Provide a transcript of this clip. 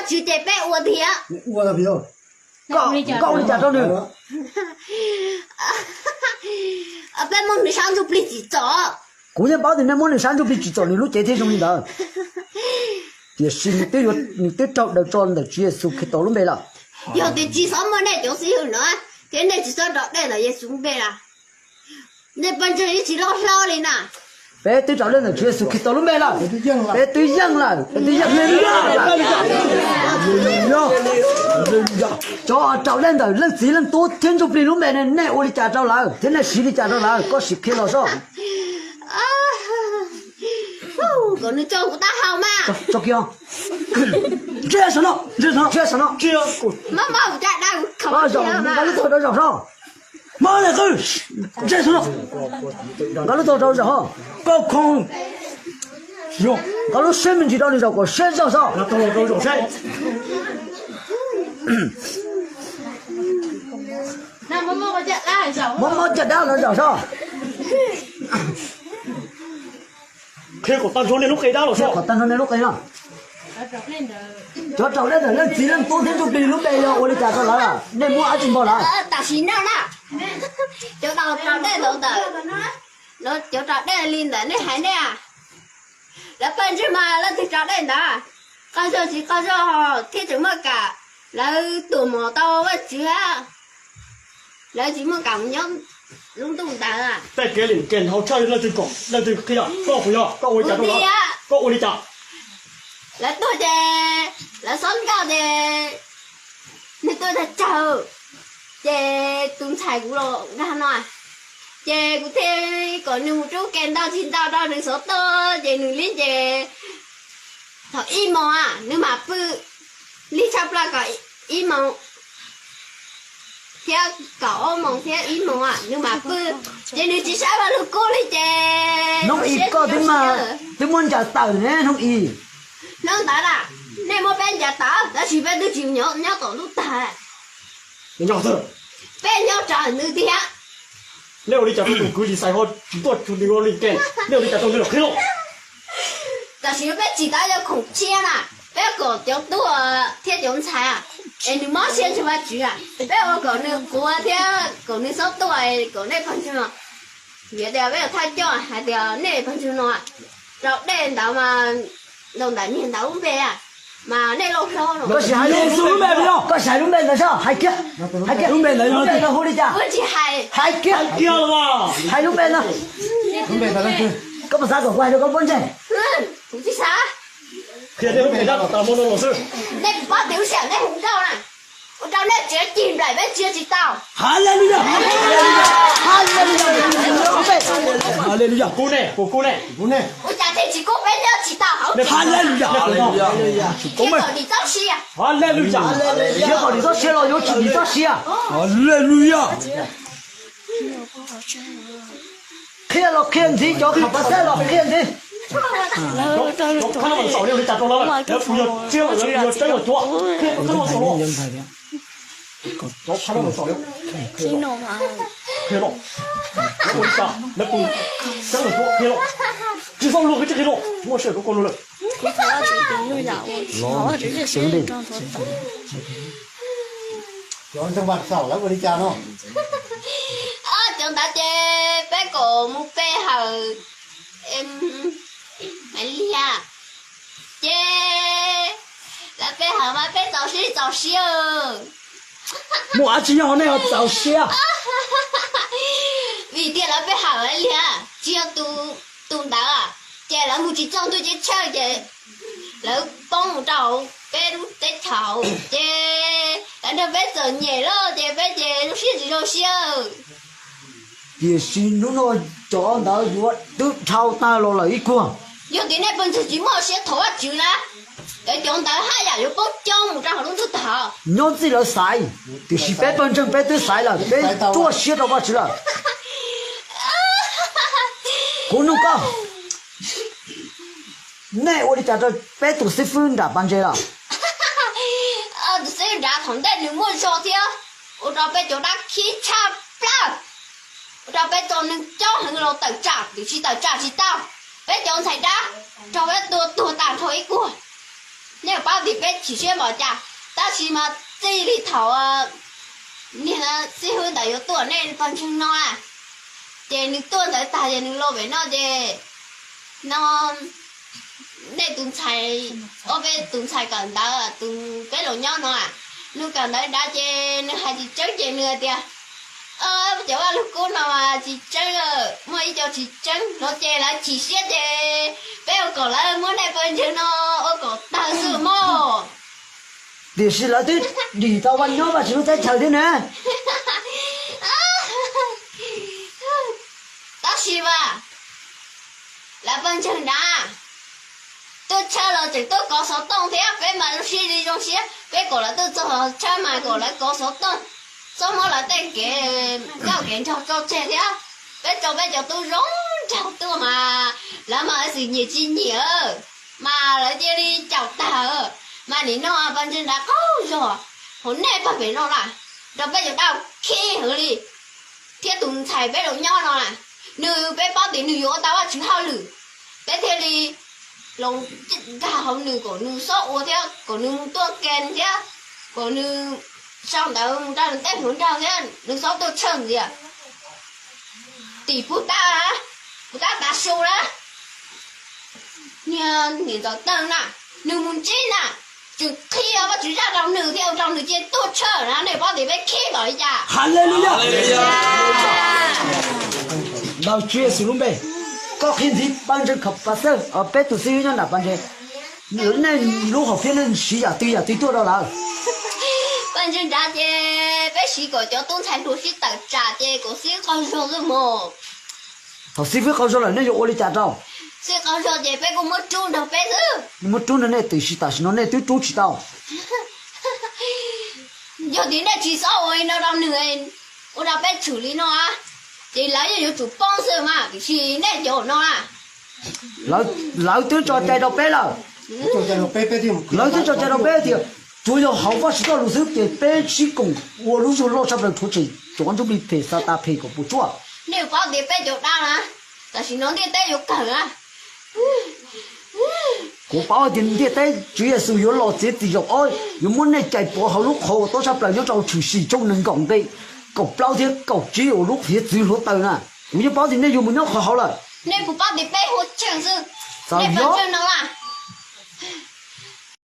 Tswv ces peb ua tiag. Koj ua li cas rau nws? Peb muab nws sab ntsuj plig tsim txom. Kuv yeej paub tias nej muab nws sab ntsuj plig tsim txom nws lub cev thiaj zoo li ntawd. Tiam sis nws twb raug daws tso ntawm Tswv Yexus Khetos lub npe lawm. Yog tias tsis txhob muaj nej cov xib hwb no, thiab nej tsis txhob rau dej ntawm Yexus npe lawm, nej pawg ntseeg yeej tsis loj hlob li na. Peb twb rau dej ntawm Tswv Yexus Khetos lub npe lawm. Peb twb yeej lawm, peb twb yeej lawm. Cov rau dej ntawm Leej Txiv Leej Tub thiab Ntsuj Plig lub npe ne, nej ua li cas rau lawv thiab nej siv li cas rau lawv? Koj sim qhia los sob. Kom nws tso kuv taub hau mas. Tso kiag. Ntsib saum no, ntsib saum no, ntsib saum no. Muab muab kuv caj dab, nqa lub taub hau rau zaum sob. Muab nws qw. Ntsib saum no. Nqa lub taub hau rau zaum. Koj khoom. Nqa lub siab me ntsis rau nws zaum kom siab zog sob. Muab muab caj dab no zaum sob. Qhia kom tag nrho nej lub qe dab los, qhia kom tag nrho nej lub qe no. Cov rau dej ntawm Leej Txiv Leej Tub thiab Ntsuj Plig lub npe yog ua li cas rau lawv? Nej muab dab tsi npog lawv? Tam sim no na, cov rau dej ntawd, cov rau dej li ntawd nej hais nej, lawv pawg ntseeg mas leej twg rau dej ntawd, qaug zog tsis qaug zog thiab tseem muaj kam, lawv tuam mom tau Vajtswv, lawv tsis muaj kam mus nyob lub ntuj ntawd. Tej kev lim kev hauv tshaj leej twg kom, leej twg qhia, koj puas yog, koj ua li cas rau lawv, koj ua li cas? Lawv tuaj ces lawv xob nkauj ces nws tuaj tag tsawg, ces tus ntxhais kuv los dag no, ces kuv thiaj kom nws mus rub ke ntau tsis ntau rau nws xov tooj, ces nws li ces thaum ib moos nws mam pw, li tshaj plaws kom ib moos thiab kaum ob moos thiab ib moos nws mam pw, ces nws tsis saib vaj lug kub li ces. Hnub i koj twb muab ncaws tawm ne hnub i. Hnub ntawd na, nej muab peb ncaws tawm tab sis peb twb tsis nyob tom ntuj tag. Peb nyob tsam nws tiag. Nej ua li cas rau tus kwv Lisais ho tsis tuaj txug nws ua li ke? Nej ua li cas rau nws los qhia lauj? Tam sim no peb tsim tau yog khoom tshiab na, peb kom cov tub thiab cov ntxhais es nws mob siab ntseeg Vajtswv, peb ua kom nws quav thiab kom nws xob tuaj kom nej pawg ntseeg no. Vim tias peb yuav thaj coj hais tias nej pawg ntseeg no rau dej ntawd mas, rau ntawm niag ntawd lub npe mas nej lauj hlob no. Koj sim hais lub npe, koj sim hais lub npe ntawd saib, hais kiag, hais kiag lub npe ntawd, lub npe ntawd hu li cas? Hais kiag, hais lub npe ntawd. Koj puas xav kom kuv hais rau koj pawg ntseeg? Kuv tsis xav. Qhia nej lub npe dab los tas mo no los xwb. Nej puas paub tias lub sij hawm nej hu nkauj na, ua rau nej tsev cig nplaim peb ntsia tsis tau. Haleluya, haleluya, haleluya. Kub ne, puas kub ne? Ua cas thiaj tsis kub, peb nyob tsis tau hauv. Haleluya, haleluya. Kom dim txoj sia. Haleluya. Kom dim txoj sia los yuav tsis dim txoj sia. Haleluya. Qhia los qhia ntxiv, cov kham pas xab los qhia ntxiv. Cov khab no mas xaus li cas rau lawv, lawv puas yog tsiaj los yog tseeb los cuav? Qhia cov khab no mas xaus li, qhia los, qhia los, lawv puas tseeb los cuav? Qhia los, tsis txhob luag, tsis qhia los, muaj sij hawm rau koj luag lawm. Cov ntseeg Vaj Xaum lawv ua li cas no? Cov ntawd ces peb kom mus pe hawm Maiv Liag, ces lawv pe hawm mas peb txaus siab txaus siab. Muaj dab tsi nyob hauv nej ho txaus siab? Vim tias lawv pe hawm Maiv Liag tsis yog tus ntawd, ces lawv mus tsis txog ntuj ceeb tsheej ces lawv poob mus rau peb lub teb chaws, ces lawv nrog peb txom nyem lawm ces peb ces zoo siab tsis zoo siab. Tiam sis hnub no cov ntawd yuav twb dhau tag los lawm ib kuag. Yog tias nej pawg ntseeg tsis muaj siab thov Vajtswv na, cov ntawd haj yam yuav poob coob mus rau hauv lub ntuj tag. Nyob ntxij lawv xaiv, tiam sis peb pawg ntseeg peb twb xaiv lawm, peb ruaj siab rau Vajtswv lawm. Kuv nug koj, nej ua li cas rau peb tus xib fwb nram pas ntses lawm? Tus xib fwb nrad thaum ntej nws muaj zog thiab ua rau peb cov dab khib tshaj plaws, ua rau peb txo neeg coob heev los tawm tsam, tiam sis tawm tsam tsis tau. Peb cov ntxhais dab raug peb tua tuag tag nrho ib kuag. Nej paub tias peb chim siab npaum cas, tab sis mas txij li thaum niag xib hwb ntawd yuav tuaj nej pawg ntseeg no na, ces nws tuaj ntawd tag ces nws los pem no ces no nej tus ntxhais, ob peb tus ntxhais kawm ntawv, tus peb los nyob no, nws kawm ntawv nrad ces nws hais tsis tseeb ces nws hais tias cov Vaj Lug Kub no mas tsis tseeb, muaj ib co tsis tseeb no ces lawv chim siab ces peb ua kom lawv muab nej pawg ntseeg no ua kom tawg xwb mog. Tiam sis lawv twb dim tau Vaj, nyob Vajtswv lub teb chaws thiab ne. Tab sis mas lawv pawg ntseeg nrad tuaj tshawb los tseem tuaj kov xov tooj thiab, peb mas zoo siab li zoo siab, peb kom lawv tuaj txog tshawb mas kom lawv kov xov tooj, txhob muab lawv tej kev ncauj kev nraug tso tseg thiab. Peb tso peb cov tub zoo nraug tuaj mas lawv mas lawv xwm nyiam tsis nyiam mas lawv cia li caum tag. Mas nim no pawg ntseeg nrad qaug zog, hauv nej pawg pem no na, rau peb cov dab khib heev li, thiab tus ntxhais peb los nyob no na, nws peb paub tias nws yuav ua tau Vajtswv hauj lwm, peb thiaj li los nkag hauv nws kom nws txhob ua thiab kom nws mus tuaj ke thiab, kom nws sau ntawv mus rau nws tej hluas nraug thiab nws txhob tuaj tshawb ntxias. Tim puag ta, puag ta tav su na, niag niam ntxawm Tawg na, nws mus ntsib na, tseem qhia Vajtswv zaj rau nws thiab ua rau nws cia tuaj tshawb na, nej paub tias peb khib npaum li cas. Haleluya. Ntawm Tswv Yexus lub npe, koj qhia ntxiv pawg ntseeg Khav Pas Xawj, peb tus xib hwb nyob nram pawg ntseeg, nej lub hom phiaj nej siv yam twg yam twg tuaj rau lawv? Pawg ntseeg nrad ces peb siv kom cov tub ntxhais hluas sib tawm tsam ces kom xib hwb qaug zog xwb mog. Thaum xib hwb qaug zog lawm nej yuav ua li cas rau? Xib hwb qaug zog ces peb kuj muab rub nrog peb xwb. Muab rub nrog nej, tiam sis tam sim no nej twb rub tsis tau. Yog tias nej tsis txhob ua li no rau nws, ua rau peb tshwm li no, ces lawv yeej yuav tsum poob xwb mas, tiam sis nej cov no na, lawv twb tso cai rau peb lawm. Lawv twb tso cai rau peb tias tsuav yog hauv Vajtswv txoj lus xwb, ces peb sib koom ua lub zog loj tshaj plaws rhuav tshem cov ntsuj plig phem Xatas phem kom puas tsuaj. Nej paub tias peb cov dab na, tam sim no ntiaj teb yuav kawg na. Kuv paub tias ntiaj teb Tswv Yexus yuav los txiav txim zaum ob, yuav muab nej cais pov hauv lub qhov uas tob tshaj plaws nyob rau Tshwm Sim tshooj nees nkaum nqe kaum plaub thiab kaum tsib uas lub hiav txwv hluav taws na. Kuv yeej paub tias nej yuav mus nyob qhov hauv lawm. Nej puas paub tias peb hu tseem xwb, nej pawg ntseeg no na.